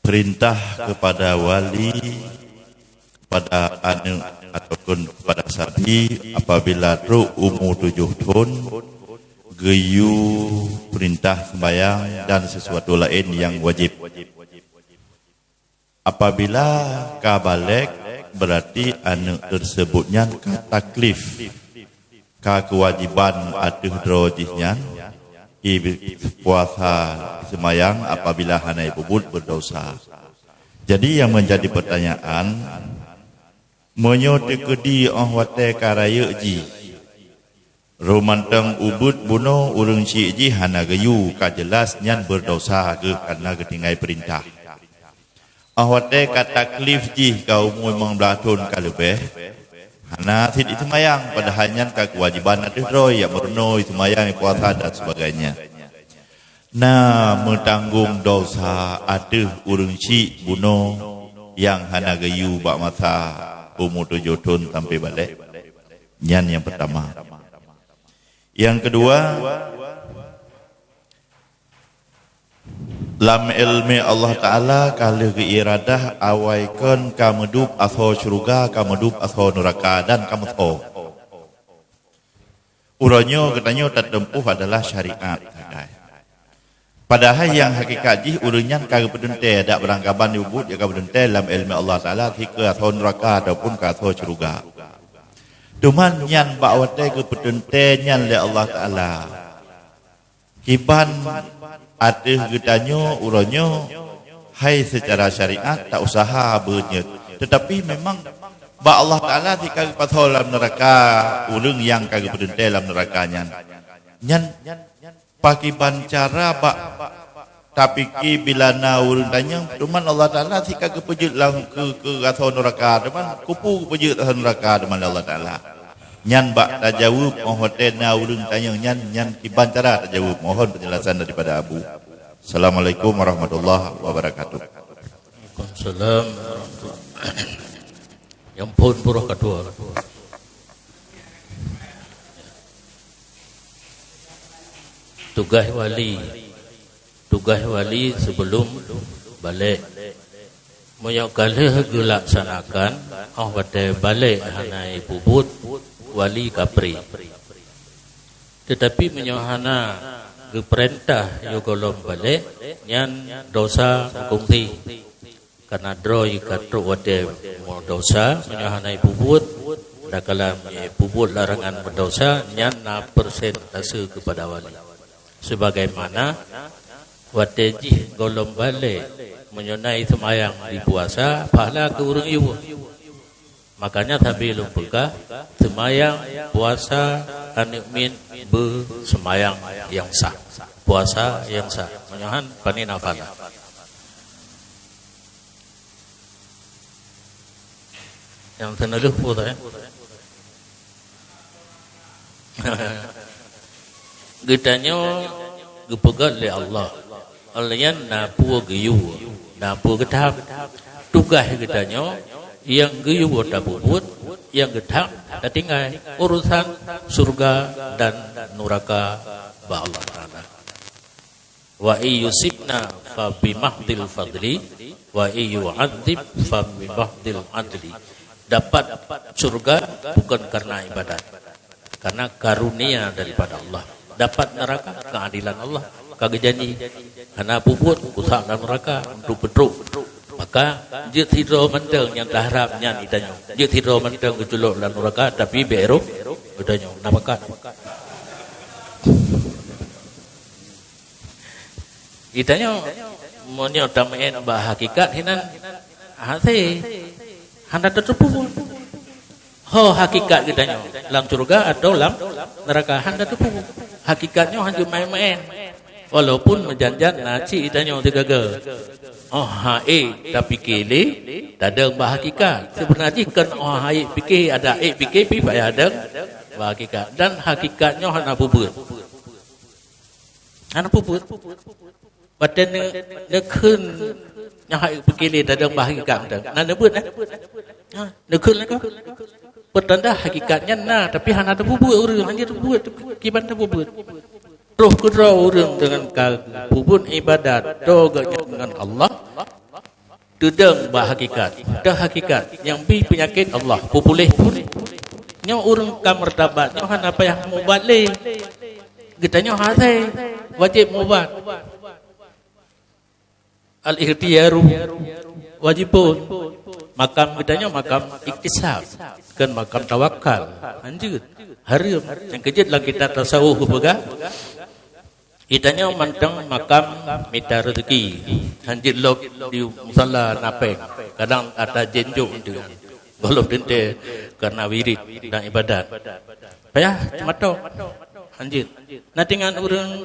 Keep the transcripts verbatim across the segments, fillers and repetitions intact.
Perintah kepada wali, kepada aneuk ataupun kepada sabi, apabila trok umu tujoh thon, geuyue perintah sembahyang dan sesuatu laén nyang wajéb. Apabila ka balek, berarti aneuk tersebut nyan ka taklif, ka kewajiban ateueh droe jih nyan, i puasa, seumayang, apabila hana ipeubuet berdosa. Jadi, yang menjadi pertanyaan, meunyoe teukeudi óh watée ka rayeuk jih, rhom mantong ubit bunoe ureuëng syik jih hana geuyue, ka jeulaih nyan berdosa geuh kareuna geutinggai peurintah. Óh watée ka taklif jih ka umu limong blaih thon ka leubeh, hana cit jiseumayang, padahai nyan ka keuwajiban ateueh droe, jak meurunoe, jiseumayang, jipuasa dan sebagainya. Na meutanggong dosa ateueh ureuëng syik bunoe nyang hana geuyue bak masa umu tujoh thon sampai balek? Nyan nyang peutama. Nyang keudua, lam iéleumé Allah Taala ka lheueh geuiradah awai kon ka meudup asoe syeuruga, ka meudup asoe nuraka dan ka meusoe. Uroe nyoe geutanyoe tateumpôh adalah syariat sagai. Padahai nyang hakikat jih ureuëng nyan ka geupeuteuntée, dak beurangkaban nyang buet nyang ka peuteuntée lam iéleumé Allah Taala sikeue asoe nuraka ataupun keu asoe syeuruga. Teuma nyan bak watée geupeuteuntée nyan lé Allah Taala, kiban ateueh geutanyoe uroe nyoe hai seucara syariat ta usaha beunyeut. Teutapi memang bak Allah Taala sika geupasoe lam nuraka ureuëng nyang ka geupeuteuntée lam nuraka nyan. Nyan pakiban cara bak tapike bila na ureuëng tanyong, teuma Allah Taala sika geupeujeuet lam keu, keu asoe nuraka, teuma kupu geupeujeuet asoe nuraka teuma Allah Taala. Nyan bak tajaweueb óh watée na ureuëng tanyong nyan, nyan kiban cara tajaweueb. Mohon penjelasan daripada Abu. Assalamualaikum warahmatullahi wabarakatuh. Waalaikumsalam warahmatullahi. Nyang phon pura katua. Tugaih wali. Tugaih wali sebelum balek. Meunyoe ka lheueh geulaksanakan, óh watée balek hana ipeubuet, wali kapré. Teutapi meunyoe hana geupeurintah yôh gohlom balek, nyan dosa meukunti. Kareuna droe ka trok watée meudosa, meunyoe hana ipeubuet, dakala meunyoe ipeubuet larangan meudosa, nyan na persentase keupada wali. Sebagaimana watée jih gohlom balek, meunyoe na seumayang jipuasa, pahala keu ureuëng yue. Makanya sabe lôn peugah, seumayang, puasa, aneuk miet, beuseumayang nyang sah. Puasa nyang sah. Meunyoe han, pane na pahala. Nyang teuneuloh peue, eh? Geutanyoe geupeugét lé Allah. Allah nyan na peue geuyue, na peue geutham. Tugaih geutanyoe nyang geuyue tapeubuet, nyang geutham tatinggai. Urusan syeuruga dan nuraka bak Allah Taala. Wa in yusibna fa bimahdil fadli, wa in yu'adzib fa bimahdil adli. Dapat syeuruga bukan karena ibadat, karena karunia daripada Allah. Dapat neraka, keadilan Allah. Ka geujanji, hana peubuet, usak lam neraka, untuk peutrok. Maka, jeuet sidroe mantong nyang taharab nyan geutanyoe. Jeuet sidroe mantong geuculok lam neraka, tapi bèk roh geutanyoe. Na pakat. Geutanyoe, meunyoe tameu'en bak hakikat hinan, hase, hana tateupeue. Ho hakikat geutanyoe, lam syeuruga atawa lam neraka, hana tateupeue. Hakikat nyoe hanjeuet maén-maén. Walaupun meujan-jan na cit geutanyoe teugaga. Oh ha ék tapike lé, tadong bak hakikat. Seubeuna jih kon oh ha ék pike, adak ék pike pih payah dong bak hakikat. Dan hakikat nyoe hana peubuet. Hana peubuet. Watèe ne-, neukheun nyoe hai peukeulé dadong bah ikan teuh. Na neubeuet, eh? Ha, neukheun lakoe. Peutanda hakikat nyan na, tapi hana teupeubuet ureueng, hana teupeubuet, kiban teupeubuet. Troh keudroe ureueng deungon ka peubuet ibadat, droe geuh nyan deungon Allah. Teudong bak hakikat. Teuh hakikat nyang bri peunyakét Allah. Peupuléh pun. Nyoe ureuëng ka meurtabat, nyoe hana payah mubat lé. Geutanyoe hasé wajéb mubat. Al-ikhtiyaru wajibun. Makam geutanyoe makam iktisab, kon makam tawakal. Hanjeuet, hareuem. Nyang keujeuet lam kitab tasawuf geupeugah, geutanyoe mantong makam mita rezeki. Hanjeuet lom di musala na péng. Kadang ata jén jok enteuk. Gohlom teuntée karena wirid dan ibadat. Payah ceumatok. Hanjeuet. Na tingan ureuëng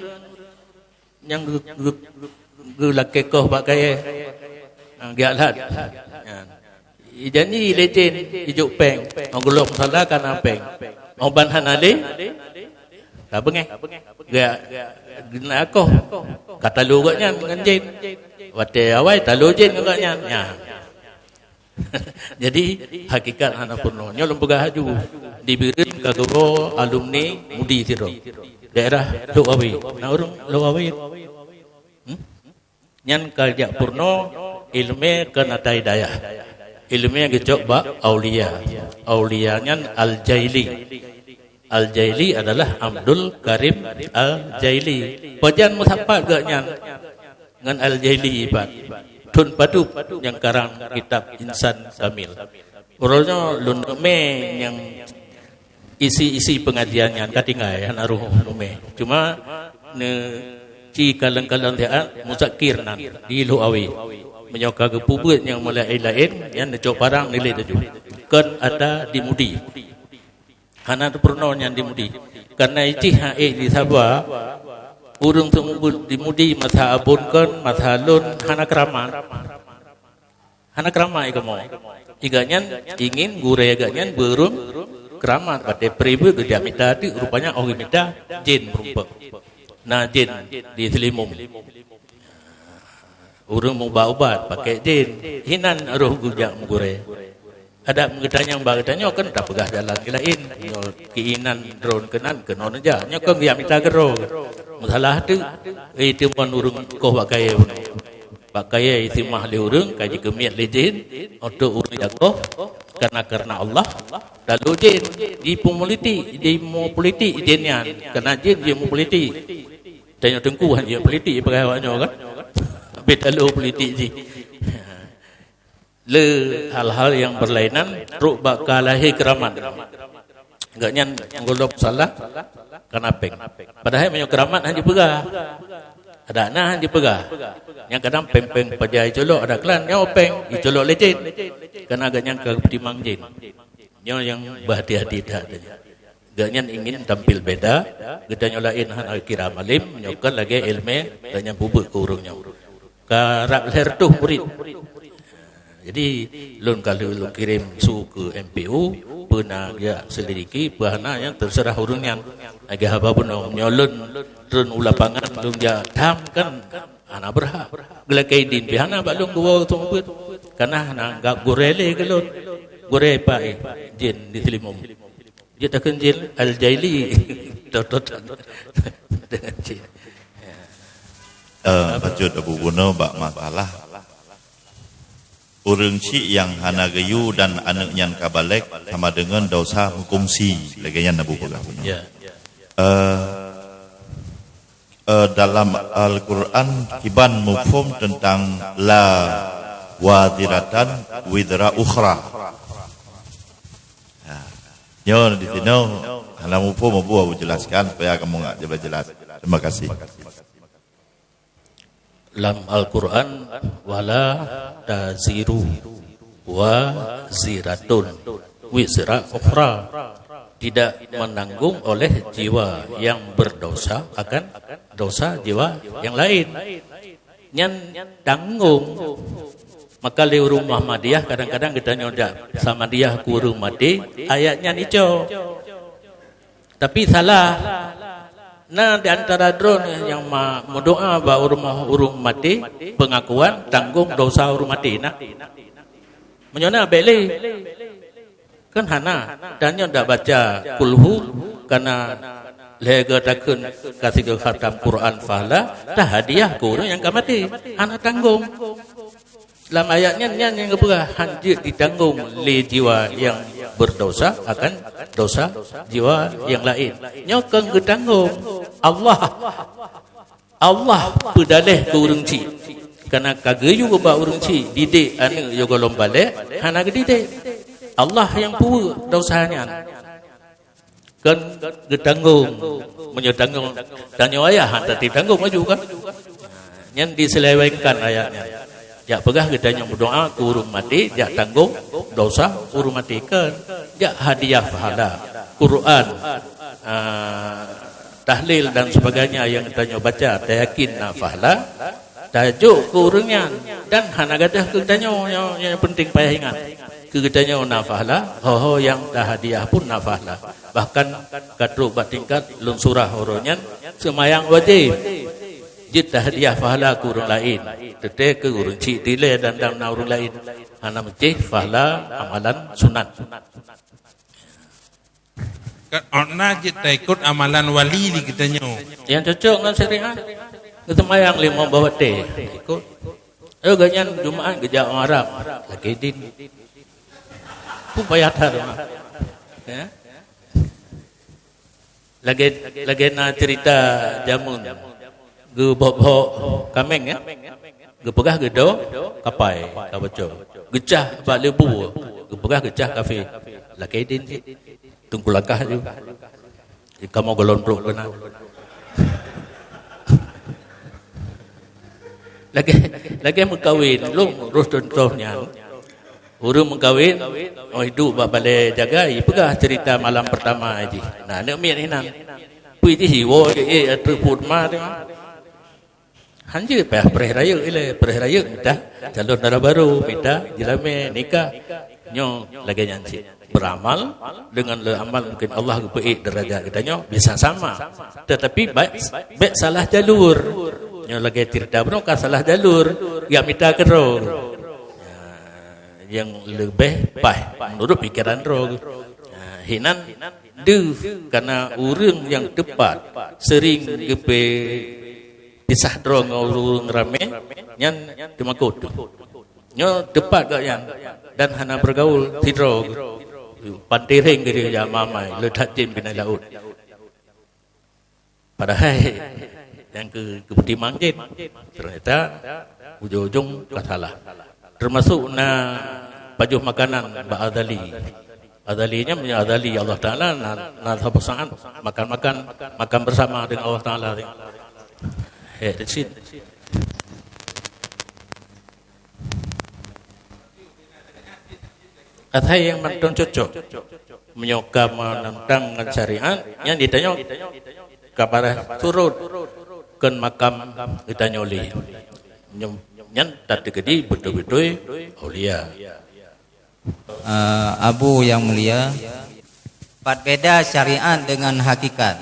nyang geu-, geu-, geulakée koh bak kayée. Ha, geujak that. Ha. Ijanji lé jén ijok péng. Ngon gohlom musala ka na péng. Ngon ban hana lé, ka beungéh. Geujak geunak koh. Ka talo gobnyan ngon jén. Watée awai talo jén ngon gobnyan. Nya. Jadi, hakikat hana peurunoe. Nyoe lôn peugah laju. Di Bireuen ka geuwoe alumni mudi sidroe. Daerah Lhokseumawe. Na ureuëng Lhokseumawe? Hmm? Nyan ka jak peurunoe iéleumé keu ata hidayah. Iéleumé geucok bak aulia. Aulia nyan Al-Jaili. Al-Jaili adalah Abdul Karim Al-Jaili. Pajan meusapat gobnyan ngon Al-Jaili ipat. Thon padub nyang karang kitab Insan Kamil. Uroe nyoe lôn neumé nyang isi-isi peungajian nyan ka tinggai, hana roh neumé. Cuma neuci kalon-kalon siat muzakir nan di Lhokseumawe. Meunyoe ka geupeubeuet nyang meulaén-laén, nyan neucok parang nilet laju. Kon ata di mudi. Hana teupeurunoe nyan di mudi. Karena icih han ék di Sabah, ureuëng seumeubeuet di mudi masa abon kon, masa lôn hana keuramat. Hana keuramat i kamoe. Iga nyan ingin gurée gak nyan beureum keuramat, batée pribeuet geujak mita teuk, rupanya óh geumita jén meurumpok. Na jén di Seulimum. Ureuëng mubat-ubat pakai jén, hinan roh geujak meugurée. Adak meugeutanyong bak geutanyoe kan tapeugah jalan laén. Nyoe keuinan droe keunan keunoe neujak. Nyoe kon geujak mita keudroe. Masalah teuk, eh, teumon ureuëng koh bak kayée bunoe. Bak kayée iseumah lé ureuëng, ka jikeumiet lé jén, untuk ureuëng jagoe, karena, karena Allah, lalu jén jipeupolitik, jimeupolitik jén nyan, karena jén jimeupolitik. Tanyoe teungku han jimeupolitik, pakai awak nyoe kan? Habis lalu politik jih. Le hal-hal nyang berlainan trok bak ka lahé keuramat. Gobnyan gohlom salah kana péng. Padahai meunyoe keuramat han jipeugah. Adak na han jipeugah. Nyang kadang péng-péng paja icolok adak klan nyoe péng icolok lé jén. Kana gobnyan ka geutimang jén. Nyoe nyang beuhati-hati that. Gobnyan ingin tampil beda, geutanyoe laén hana kira malém, nyoe kon lagée iéleumé gobnyan peubuet keu ureuëng nyoe. Ka rab lhée reutôh murit. Jadi, lôn ka lheueh lôn kirém su keu M P U, peuna geujak selidiki, peue hana nyan teuseurah ureuëng nyan. Lagée haba bunoe, nyoe lôn treun u lapangan, lôn jak tham kan hana beurhak. Geulakée idin pih hana bak lôn geuwoe seumeubeuet. Kana hana anggab gurée lé keu lôn. Gurée paih jén di Seulimum. Jeuet takheun jén Al-Jaili. Tototan. Dengan jén. Eh, bacut Abu Buno bak masalah ureuëng chik nyang hana geuyue dan aneuëk nyan ka balek sama deungon dosa meukungsi. Lagée nyan Abu peugah bunoe. Ya. Eh, eh, dalam Al-Quran kiban mufhum tentang la waziratan wizra ukhra. Ha. Nyoe di sinoe hana mufhum Abu, Abu jelaskan supaya kamu ngak jelas-jelas. Terima kasih. Lam Al-Quran, "Wala taziru waziratun wizra ukhra." Tidak menanggung oleh jiwa yang berdosa akan dosa jiwa yang lain. Nyan tanggong. Maka lé ureuëng Muhammadiyah kadang-kadang geutanyoe jak Samadiyah keu ureuëng maté, ayat nyan ico. Tapi salah. Na di antara droe nyang ma-, meudoa bak ureuëng, ureuëng maté, pengakuan tanggong dosa ureuëng maté na. Meunyoe na bék lé. Kan hana. Dan nyoe dak baca kulhu kana lhée geutakheun ka sigoe khatam Quran fahla, tahadiah keu ureuëng nyang ka maté. Hana tanggong. Lam ayat nyan, nyan nyang geupeugah, "Han jeuet jitanggong lé jiwa nyang beurdosa akan dosa jiwa nyang laén." Nyoe kon geutanggong Allah. Allah peudaléh keu ureuëng chik. Kareuna ka geuyue bak ureuëng chik didik aneuëk yoh gohlom balek, hana geudidik. Allah nyang peubuet dosa nyan. Kan geutanggong, meunyoe tanggong, tanyoe ayah han teutanggong laju kan? Nyan diselewengkan ayat nyan. Jak peugah geutanyoe meudoá keu ureuëng maté, jak tanggong dosa ureuëng maté kan? Jak hadiah pahala, Quran, ah, tahlil dan sebagainya nyang tanyoe baca, tayakin na pahala, tajok keu ureuëng nyan dan hana gadôh keu tanyoe, nyoe, nyoe penting payah ingat. Keu geutanyoe na pahala, ho-ho nyang tahadiah pun na pahala. Bahkan ka trok bak tingkat lôn surah uroe nyan, seumayang wajéb jeuet tahadiah pahala keu ureuëng laén, teuntée keu ureuëng chik dilée dan dam na ureuëng laén, hana meucéh pahala amalan sunat. Ka, oh, na jeuet taikot amalan wali di geutanyoe. Nyang cocok ngon syariat. Geuseumayang limong boh watée. Ikot. Eh, gobnyan Jumaat geujak Arab. Lagée din. Pun payah that, Mak. Ya. Lagée, lagée na cerita jameun. Geubok-bok kaméng, ya. Geupeugah geudo kapai, ka bocor. Geucah bak leubue, geupeugah geucah kafé. Lakée idin cit. Teungku langkah ju. Kamoe gohlom trok keunan. Lagée, lagée meukawen, lôn rôh cuntoh nyan. Ureuëng meukawen, oh, iduek bak balée jaga, ipeugah cerita malam pertama jih. Nah, aneuk miet inan. Pui jih iwoe, eh, ateueh peuet ma teuh. Han jeuet payah preh rayeuk ilée, preh rayeuk mita calon dara barô, mita jeulamé nikah. Nyoe lagée nyan cit. Beramal, dengan le amal mungkin Allah geupeuék derajat geutanyoe bisa sama. Tetapi baik, baik salah jalur. Nyoe lagée cerita bunoe ka salah jalur, geumita keudroe. Ya, nyang leubeh paih meunurot pikeran droe. Ya, hinan deuh kana ureuëng nyang teupat sering geupeu pisah droe ngon ureuëng ramé, nyan teumakot. Nyoe teupat gobnyan dan hana beugaul sidroe. Pantireng geuh jama-mai, le that jén binai laôt. Padahai nyang keu, keu peutimang jén, ternyata ujong-ujong ka salah. Teumasok na pajoh makanan bak Azali. Azali nyan meunyoe Azali Allah Taala na, na saboh saát makan-makan, makan bersama dengan Allah Taala. Eh, di sini. Asai nyang mantong cocok. Meunyoe ka meunentang ngon syariat, nyan ditanyoe ka parah surot kon makam geutanyoe lé. Nyan, nyan tateukeudi beutôi-beutôi aulia. Eh, Abu yang mulia, pat beda syariat dengan hakikat?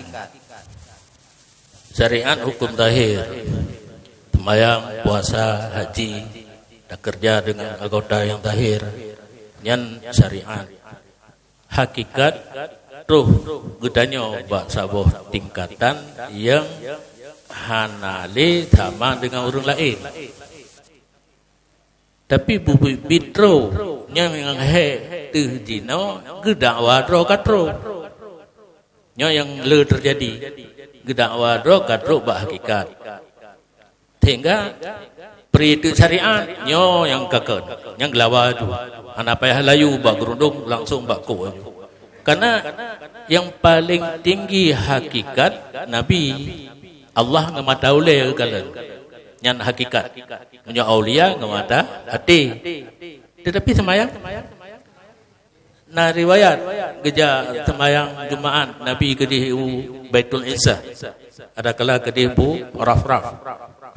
Syariat hukum zahir, sembahyang, puasa, haji, takeureuja dengan anggota nyang zahir, nyan syariat. Hakikat troh geutanyoe bak saboh tingkatan nyang hana lé sama dengan ureuëng laén. Tapi bubit-bit droe nyang, nyang hék teuh jinoe geudakwa droe ka troh. Nyoe nyang le teujadi. Geudakwa droe ka troh bak hakikat. Sehingga peurintah syariat nyoe nyang ka kon, nyang geulawa tu. Hana payah layu bak geurundong, langsung bak koh aju. Karena yang paling tinggi hakikat Nabi, Allah ngon mata ulée geukalon. Nyan hakikat. Meunyoe aulia ngon mata até. Tetapi seumayang, na riwayat geujak seumayang Jumaat Nabi keudeh u Baitul Izzah. Adakala keudeh bu Rafraf.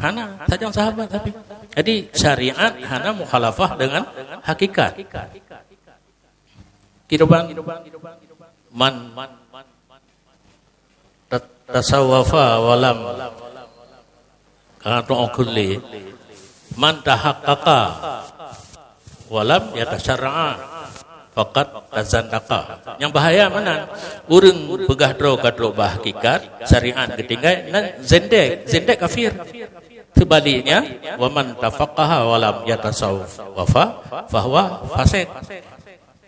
Hana, sajan sahabat tapi. Jadi syariat hana mukhalafah dengan hakikat. Kiroban man ta-, tasawwafa walam katu'u kulli, man tahaqqaqa walam yatasyarra'a faqad tazandaqa. Nyang bahaya mana? Ureuëng peugah droe ka trok bak hakikat, syariat geutinggai, nan zendek, zendek kafir. Sebaliknya, wa man tafaqqaha wa lam yatasawwaf fa fahuwa fasik.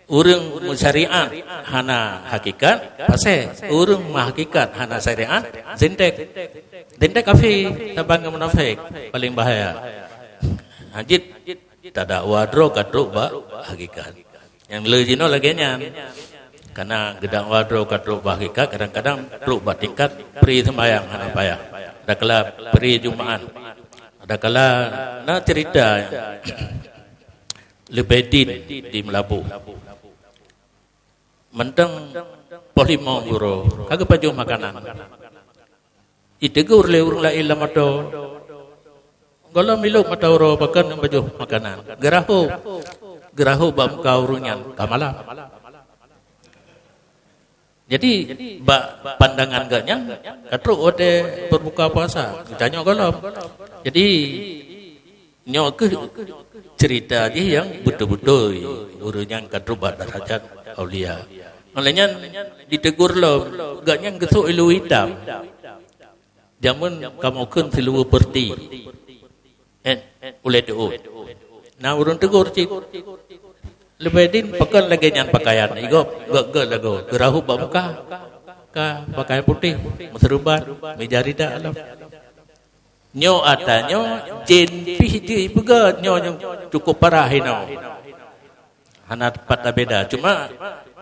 Ureuëng meusyariat hana hakikat, fasik. Ureuëng meuhakikat hana syariat, zintek. Zintek kafé, saban ngon munafék, paléng bahaya. Hanjeuet tadakwa droe ka trok bak hakikat. Nyang le jinoe lagée nyan. Karena geudakwa droe ka trok bak hakikat, kadang-kadang trok bak tingkat pri sembahyang hana payah. Adakala pri Jumaat. Adakala na cerita leubeh din di Meulaboh. Mantong poh limong uroe, ka geupajoh makanan. Itegur lé ureuëng laén lam moto, "Gohlom ilok mata uroe pakon pajoh makanan." Geurahôb, geurahôb bak muka ureuëng nyan, ka malam. Jadi, bak pandangan geuh nyan, ka trok watée berbuka puasa, geutanyoe gohlom. Jadi, nyoe keuh cerita jih nyang beutôi-beutôi, ureuëng nyang ka trok bak darajat aulia. Oleh nyan, ditegur lom, geuh nyan geusok ilu itam. Jameun kamoe kheun siluweue peureuti. Eh, ulée teuôt. Na ureuëng tegur cit. Leubeh din pakon lagée nyan pakaian, igop, gok-gok lagoe, geurahôb bak muka. Ka pakaian putéh, meuseuruban, meujarida alam. Nyoe ata nyoe, jén pih jih peugah nyoe nyang cukup parah inoe. Hana tepat tabeda. Cuma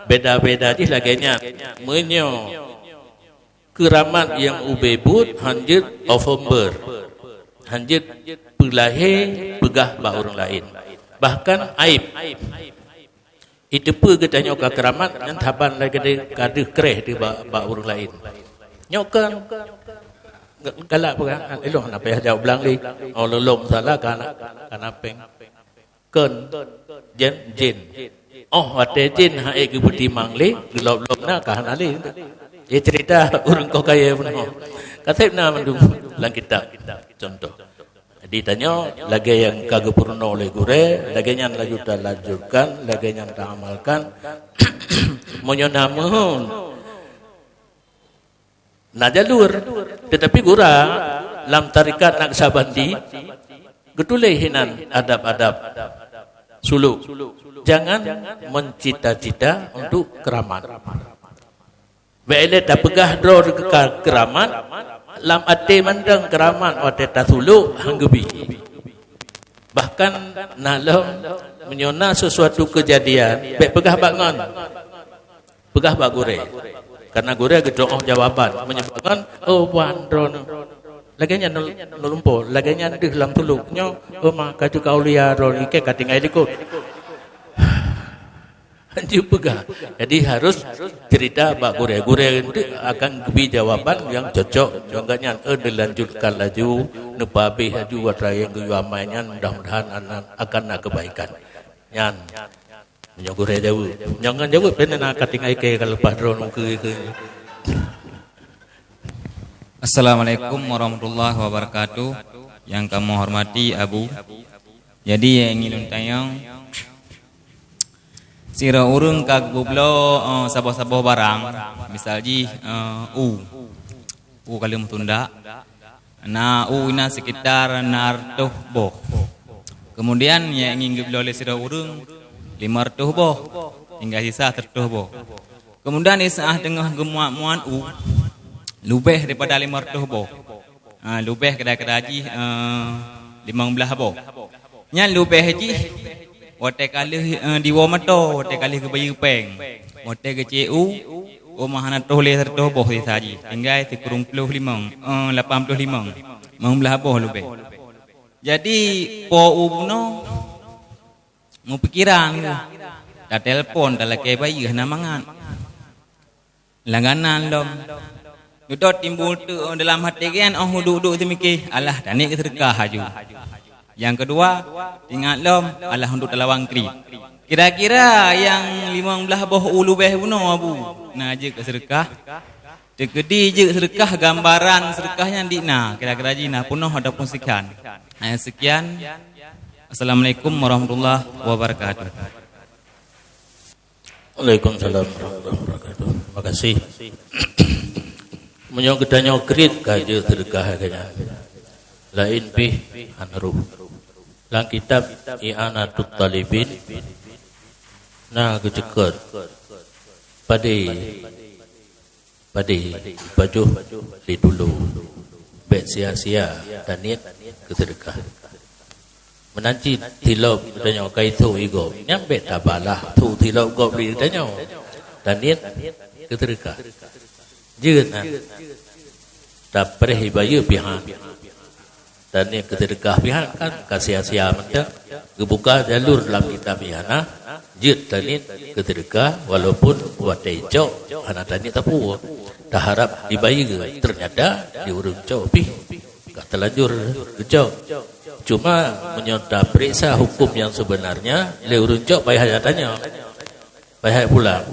beda-beda jih lagée nyan. Meunyoe keuramat nyang ubé buet hanjeuet offomber, hanjeuet peulahé peugah bak ureuëng laén. Bahkan aib. Iteupeue geutanyoe ka keuramat, nyan saban lagée ka deuh kréh di bak, bak ureuëng laén. Nyoe kan galak peugah, "Ilong hana payah jaweueb blang lé. Oh, lôn lom salah ka na, ka na péng." Kon, jén, jén. Oh, watée jén hai geupeutimang lé, geulom-lom na ka hana lé. Ye cerita ureuëng koh kayée bunoe. Ka seb na mandum lam kitab. Contoh. Jadi tanyoe lagée nyang ka geupeurunoe lé gurée, lagée nyan laju talanjutkan, lagée nyan taamalkan. Meunyoe na meuhon, na jalur, tetapi gura lam tarekat Naqsyabandi geutuléh hinan adab-adab suluk. Jangan mencita-cita untuk keramat. Bék lé tapeugah droe ka keuramat, lam até mantong keuramat watée tasulok han geubi. Bahkan na lom meunyoe na sesuatu keujadian, bék peugah bak ngon. Peugah bak gurée. Karena gurée geuteu'oh jawaban. Meunyoe bak ngon, "Oh, ban droeneuh." Lagée nyan nul-, nulumpo, lagée nyan deuh lam tulok. Nyoe, "Oh, ma, ka teuka aulia droeneuh, ikée ka tinggai likot." Hanjeuet peugah. Jadi harus cerita bak gurée-gurée untuk akan geubi jawaban nyang cocok. Nyang gak nyan, eh, dilanjutkan laju, neupabeh laju atra nyang geuyue amai nyan, mudah-mudahan akan, akan na kebaikan. Nyan. Meunyoe gurée jaweueb. Nyang ngon jaweueb, pih na ka tinggai kée ka leupah droe mukeue keu. Assalamualaikum warahmatullahi wabarakatuh. Nyang kamoe hormati Abu. Jadi, nyang ingin lôn tanyong, sidroe ureuëng ka geubloe, eh, saboh-saboh barang, misal jih, eh, u. U ka lheueh meutundak. Na u inan sekitar enam ratus boh. Kemudian, nyang ingin geubloe lé sidroe ureuëng lima ratus boh, tinggai sisa seratus boh. Kemudian, di saat teungoh geumuat-muat u, leubeh daripada lima ratus boh. Ha, leubeh kira-kira jih, eh, limong blaih boh. Nyan leubeh jih watée ka lheueh, eh, diwoe moto, watée ka lheueh geubayeue péng. Watée geucék u, oh, ma hana troh lé seratus boh sisa jih. Tinggai sikureueng ploh limong, eh, lapan ploh limong. Limong blaih boh leubeh. Jadi, po u bunoe, meupikiran, tatelpon, talakée bayeue hana mangat. Langganan lom. Dudoe timbul teuk dalam até geuh nyan, oh, duek-duek teumike, alah, tanek keu seudeukah laju. Nyang keudua, teuingat lom, alah, untuk talawang kri. Kira-kira nyang limong blaih boh u leubeh bunoe, Abu, na jeuet keu seudeukah? Teukeudi jeuet seudeukah, gambaran seudeukah nyan di na, kira-kira jih na peunoh ataupun sekian. Hanya sekian. Assalamualaikum warahmatullahi wabarakatuh. Waalaikumsalam warahmatullahi wabarakatuh. Terima kasih. Meunyoe geutanyoe kriet ka jeuet seudeukah keu nyan. Laén pih han roh. Lam kitab I'anatut Talibin na geuceukeut padé, padé pajoh lé dulu, bék sia-sia taniet keuseudeukah. Meunan cit tilop tanyoe ka itho igob, nyan bék tabalah tho tilop gob lé tanyoe, taniet keuseudeukah. Jeuet na tapreh ibayeue pih han. Taniet keuseudeukah pih han, kan ka sia-sia mantong. Geubuka jalur lam kitab I'anah, jeuet taniet keuseudeukah walaupun watée cok hana taniet tapuwoe. Taharab ibayeue, teunyata di ureuëng cok pih ka teulanjur geucok. Cuma meunyoe tapeuriksa huköm nyang seubeunarnya, lé ureuëng cok payah jak tanyoe. Payah jak pulang.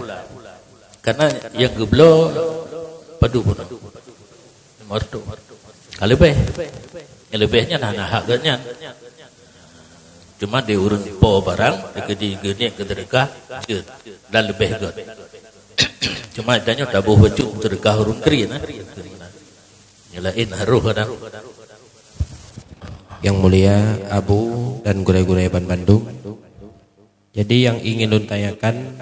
Karena nyang geubloe padub bunoe. Mertu. Ka leubeh. Nyang leubeh nyan hana hak geuh nyan. Cuma di ureuëng po barang, di geudi geuniet keuseudeukah, jeuet dan leubeh geuh. Cuma tanyoe taboh bacut seudeukah ureuëng kri na. Nyang laén harôh kadang. Yang mulia Abu dan gurée-gurée ban bandum, jadi nyang ingin lôn tanyakan,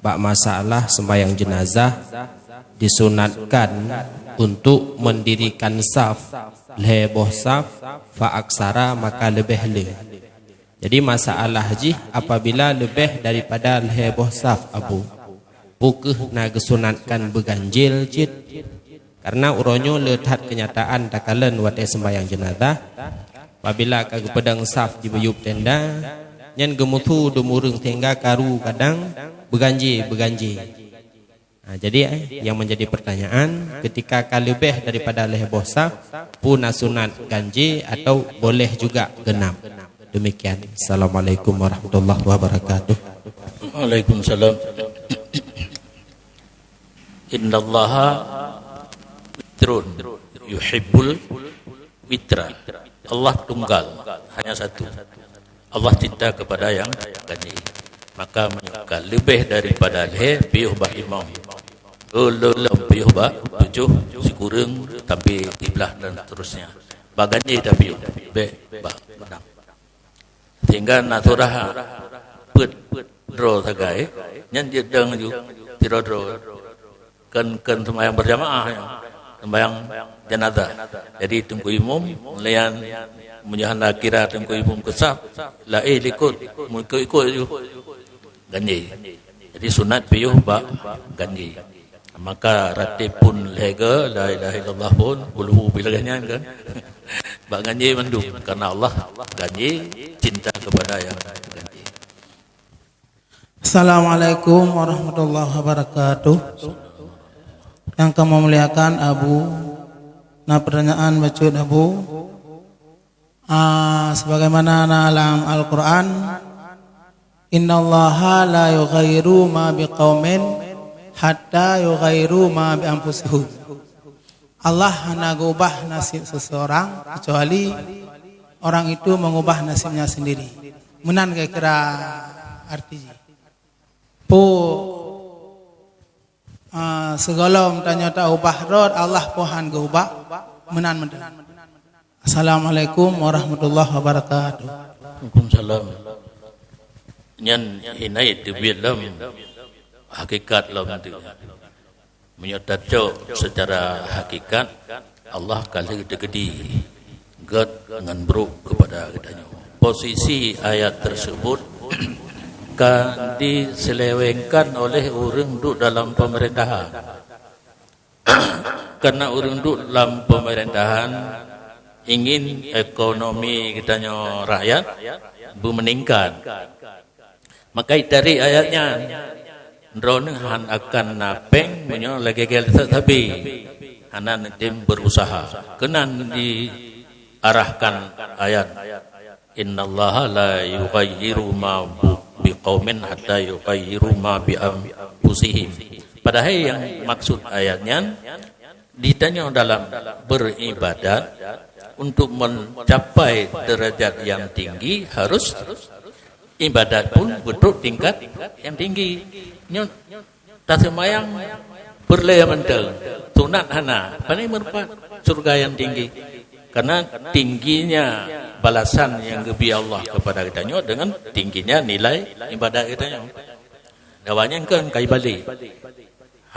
bak masalah sembahyang jenazah disunatkan untuk mendirikan saf lhée boh saf fa aksara maka leubeh le. Jadi masalah jih apabila leubeh daripada lhée boh saf Abu, peu kheueh na geusunatkan beuganjil cit? Karena uroe nyoe le that keunyataan takalon watée sembahyang jenazah, apabila ka geupeudong saf jibeuyub tenda, nyan geumeusu dum ureuëng sehingga karu kadang beuganjé-beuganjé. Ha, jadi eh, yang menjadi pertanyaan, ketika ka leubeh daripada lhée boh saf, peu na sunat ganjé atau boleh juga genap? Demikian. Assalamualaikum warahmatullahi wabarakatuh. Waalaikumsalam. Innallaha witrun yuhibbul witra. Allah tunggal, hanya satu. Allah cinta kepada yang ganjil. Maka meunyoe ka leubeh daripada lhée, piôh bak imum. Lom piôh bak tujoh, sikureueng sampai siblaih dan seterusnya. Bak ganjil tapiôh, bék bak genap. Sehingga na surah peuet droe sagai, nyan jeuet dong ju sidroe-droe. Kon, kon sembahyang berjamaah nyoe, sembahyang jenazah. Jadi teungku imum, meulian meunyoe hana kira teungku imum keusaf, laén likot, meuikot-ikot ju. Ganjil. Jadi sunat piôh bak ganjil. Maka ratib pun lhée goe, la ilaha illallah pun, ulhu bila nyan kan. Bak ganjil mandum, karena Allah ganjil, cinta kepada yang ganjil. Assalamualaikum warahmatullahi wabarakatuh. Yang kami muliakan Abu, na pertanyaan bacut Abu. Ah, sebagaimana na lam Al-Quran, "Innallaha la yughayyiru ma biqaumin hatta yughayyiru ma bi anfusihim." Allah hana geuubah nasib seseorang kecuali orang itu mengubah nasibnya sendiri. Meunan kira-kira arti jih. Peue, ah, sigohlom tanyoe taubah rot, Allah peue han geuubah, meunan mantong. Assalamualaikum warahmatullahi wabarakatuh. Waalaikumsalam. Nyan hana teubiet lom hakikat lom tu. Meunyoe tacok secara hakikat, Allah ka lheueh teukeudi gét ngon brok keupada geutanyoe. Posisi ayat tersebut ka diselewengkan oleh ureuëng duek dalam pemerintahan. Karena ureuëng duek lam pemerintahan ingin ekonomi geutanyoe rakyat beumeuningkat. Maka itarék ayat nyan, "Droeneueh han akan na péng meunyoe lagée gét sabe, hana neutem berusaha." Keunan diarahkan ayat, "Innallaha la yughayyiru ma bu-, biqaumin hatta yughayyiru ma bi anfusihim." Padahai yang maksud ayat nyan, ditanyoe dalam beribadat untuk mencapai derajat yang tinggi harus ibadat pun beutôi tingkat yang tinggi. Nyoe taseumayang peureulée mantong, sunat hana, pane meurupat syurga yang tinggi. Karena tingginya balasan yang geubri Allah kepada geutanyoe dengan tingginya nilai ibadat geutanyoe. Awaknyan kan kai balik.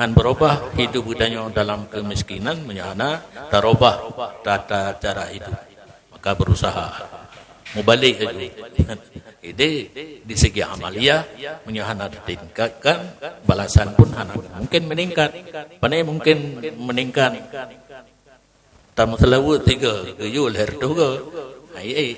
Han berubah hidup geutanyoe dalam kemiskinan, meunyoe hana tarubah tata cara hidup. Maka berusaha mubalek laju. Jadi, di segi amaliah, meunyoe hana ditingkatkan, balasan pun hana mungkin meningkat. Pane mungkin meningkat. Tameuseulaweuet tiga, geuyue lhèe reutôh go. Hai, eh,